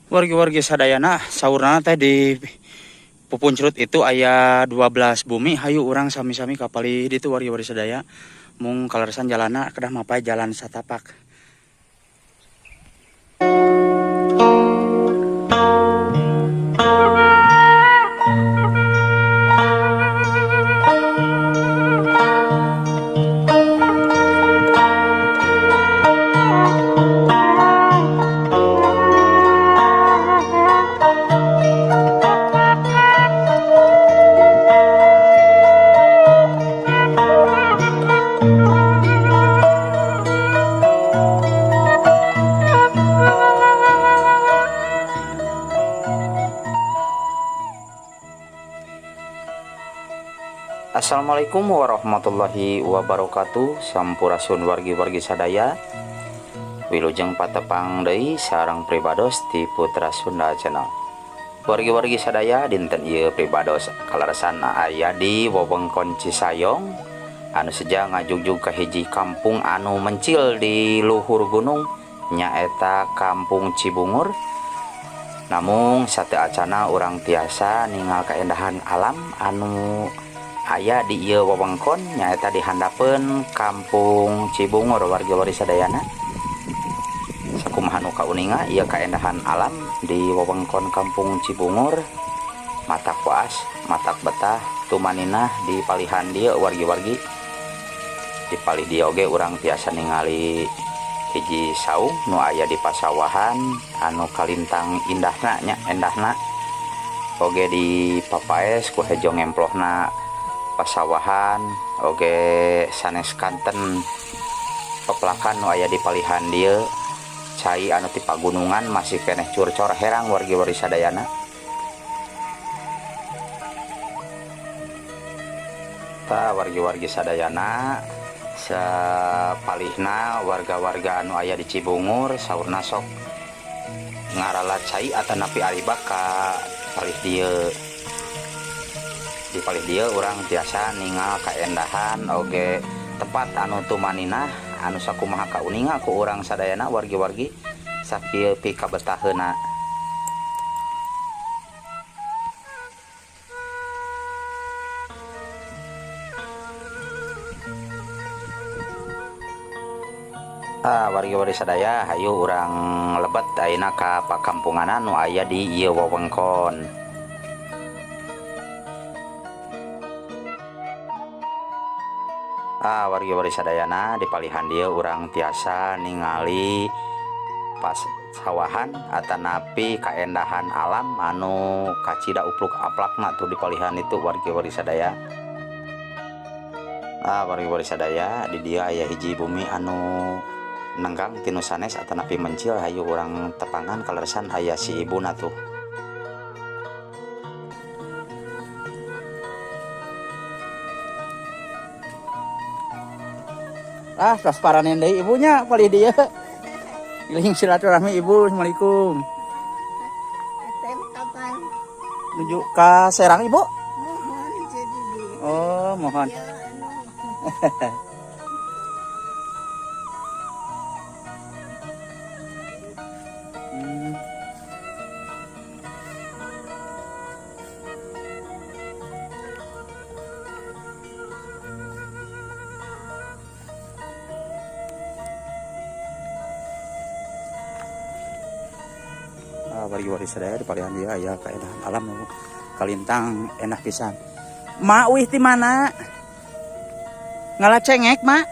Wargi-wargi sadayana saurna teh di Pupuncrut itu aya 12 bumi. Hayu urang sami-sami kapalih ditu wargi-wargi sadaya. Mung kaleresan jalana kedah mapay jalan satapak. Assalamualaikum warahmatullahi wabarakatuh. Sampurasun wargi-wargi sadaya. Wilujeng patepang deui sareng pribados di Putra Sunda Channel. Wargi-wargi sadaya dinten ieu pribados kaleresan aya di wewengkon Cisayong anu seja ngajugjug ka hiji kampung anu mencil di luhur gunung nyaeta Kampung Cibungur. Namung sateu acana urang tiasa ningal kaendahan alam anu aya di ieu wewengkon nyaeta di handapeun Kampung Cibungur. Wargi-wargi sadayana sakumaha nu kauninga ieu kaendahan alam di wewengkon Kampung Cibungur, matak waas matak betah tumaninah di palihan dieu wargi-wargi. Di palih dieu oge urang tiasa ningali hiji saung nu aya di pasawahan anu kalintang indahna nya, endahna oge di papaes ku hejo ngemplohna pasawahan oge sanes kanten peplakan nu aya di palihan dieu. Cai anu ti pagunungan masih keneh curcor herang wargi-wargi sadayana. Ta wargi-wargi sadayana sapalihna warga-warga anu aya di Cibungur saurna sok ngaralat cai atanapi aribak ka palih dieu. Di palih dieu urang tiasa ningal kaendahan oge tempat anu tumaninah anu sakumaha kauninga ku urang sadayana wargi-wargi sakieu pikabetaheuna. Wargi-wargi sadaya hayu urang lebet ayeuna ka pakampunganan nu aya di ieu wewengkon. Wargi-wargi sadayana di palihan dieu urang tiasa ningali pasawahan atanapi kaendahan alam anu kacida upluk aplakna tuh di palihan itu wargi-wargi sadaya. Wargi-wargi sadaya di dieu aya hiji bumi anu nenggang tinu sanes atanapi mencil. Hayu urang tepangan kaleresan aya si ibuna tuh. Tos paranen deui ibunya palih dieu. Giling silaturahmi ibu. Assalamualaikum. Nuju ka Serang ibu? Oh, mohon. Wargi-wargi sadaya di palihan dieu aya kaendahan alam kalintang enak pisan. Mak uih ti mana? Ngala cengek, Mak?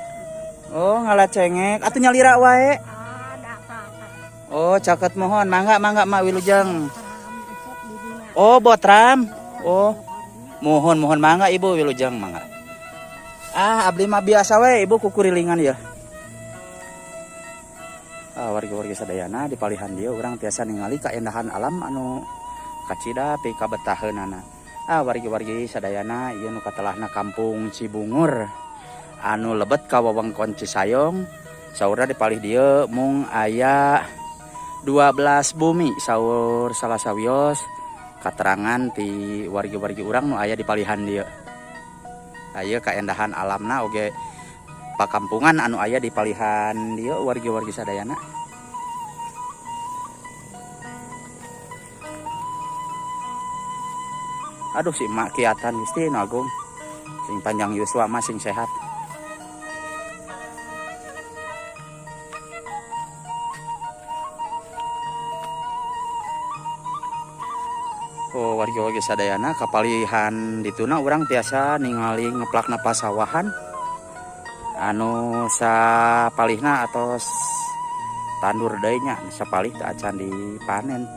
Oh, ngala cengek. Atuh nyalira wae. Oh, caket mohon. Mangga, mangga Mak wilujeng. Oh, botram. Oh. Mohon, mohon mangga Ibu wilujeng mangga. Abdi mah biasa we Ibu kukurilingan ya. Wargi-wargi sadayana di palihan dieu urang tiasa ningali kaendahan alam anu kacida pikabetaheunana. Wargi-wargi sadayana ieu nu katelahna Kampung Cibungur anu lebet ka wewengkon Cisayong. Saurna di palih dieu mung aya 12 bumi saur salah sawios katerangan ti wargi-wargi urang nu aya di palihan dieu. Aya kaendahan alamna oge pakampungan anu aya di palihan dieu wargi-wargi sadayana. Aduh si emak kiatan Gusti nu agung. Sing panjang yuswa mah sing sehat. Oh wargi-wargi sadayana kapalihan dituna urang tiasa ningali ngeplakna pasawahan anu sapalihna atau tandur deui nya sapalih teu acan dipanen.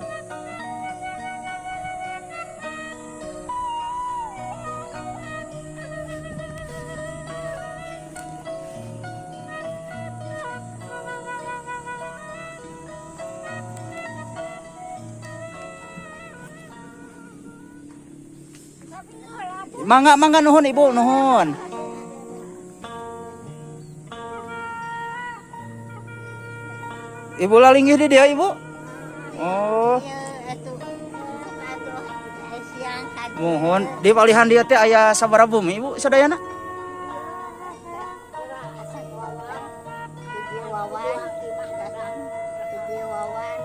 Mangga mangga nuhun ibu nuhun. Ibu lalinggih di dia ibu. Oh. Muhun di palihan dia teh aya sabaraha bumi ibu sadayana?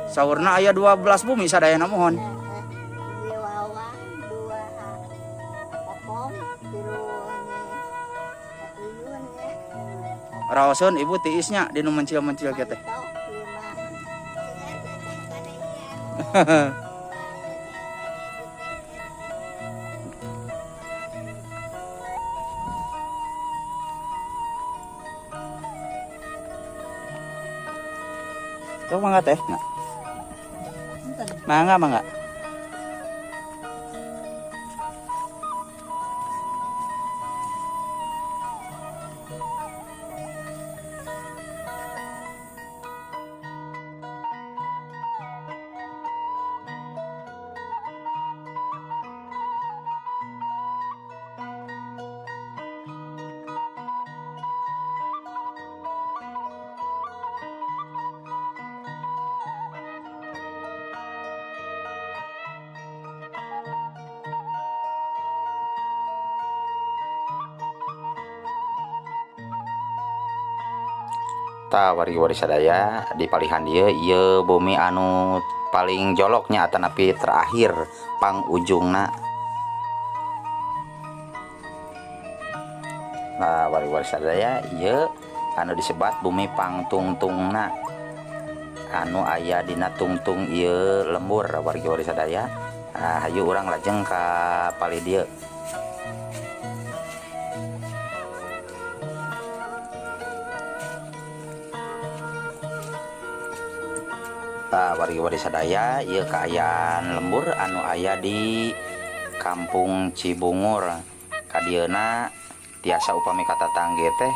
Saurna aya 12 bumi sadayana muhun. Raoseun ibu tiisnya dinu mencil-mencil kieu teh. Tuh mangga teh. Mangga mangga. Ta wargi-wargi sadaya di palihan dieu ieu bumi anu paling joloknya atanapi terakhir pangujungna. Nah wargi-wargi sadaya ieu anu disebat bumi pangtungtungna anu aya dina tungtung ieu lembur wargi-wargi sadaya. Nah, hayu urang lajeng ka palih dieu. Wargi-wargi sadaya ieu kaayaan lembur anu aya di Kampung Cibungur. Kadieuna tiasa upami katatangge teh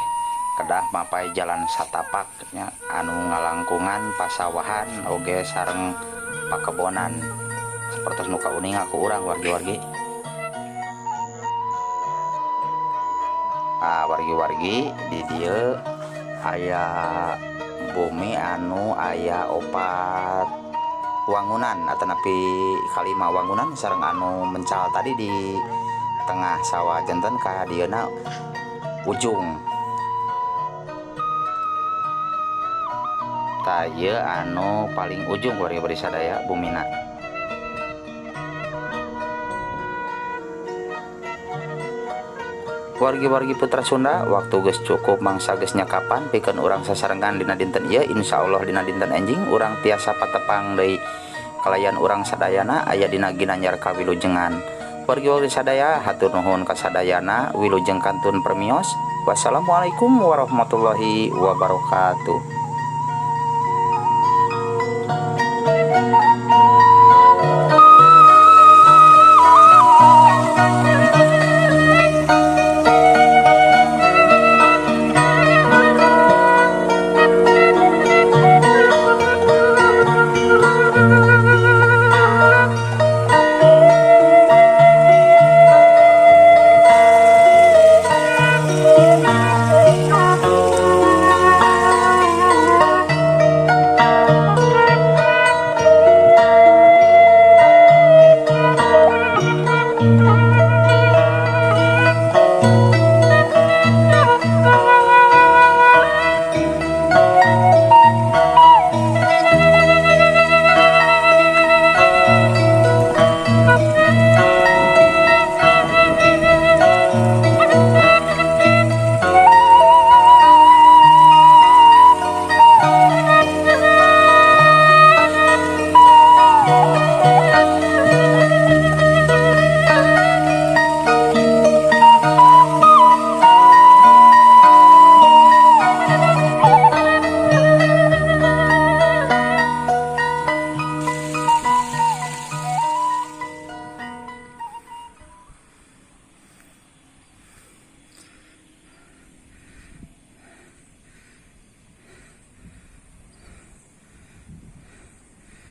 kedah mapai jalan satapak nya anu ngalangkungan pasawahan oge sareng pakebonan. Sapertos nu kauninga ku urang wargi-wargi. Ah wargi-wargi di dieu aya bumi anu aya opat wangunan atanapi kalima wangunan sareng anu mencal tadi di tengah sawah janten ka dieuna ujung. Tah ieu anu paling ujung wargi-wargi sadaya bumina. Wargi-wargi putra Sunda, waktu geus cukup mangsa geus nyakapan pikeun urang sasarengan dina dinten ieu, insyaallah dina dinten enjing urang tiasa patepang deui kalayan urang sadayana aya dina ginanjar kawilujengan. Wargi-wargi sadaya hatur nuhun kasadayana, wilujeng kantun permios. Wassalamualaikum warahmatullahi wabarakatuh.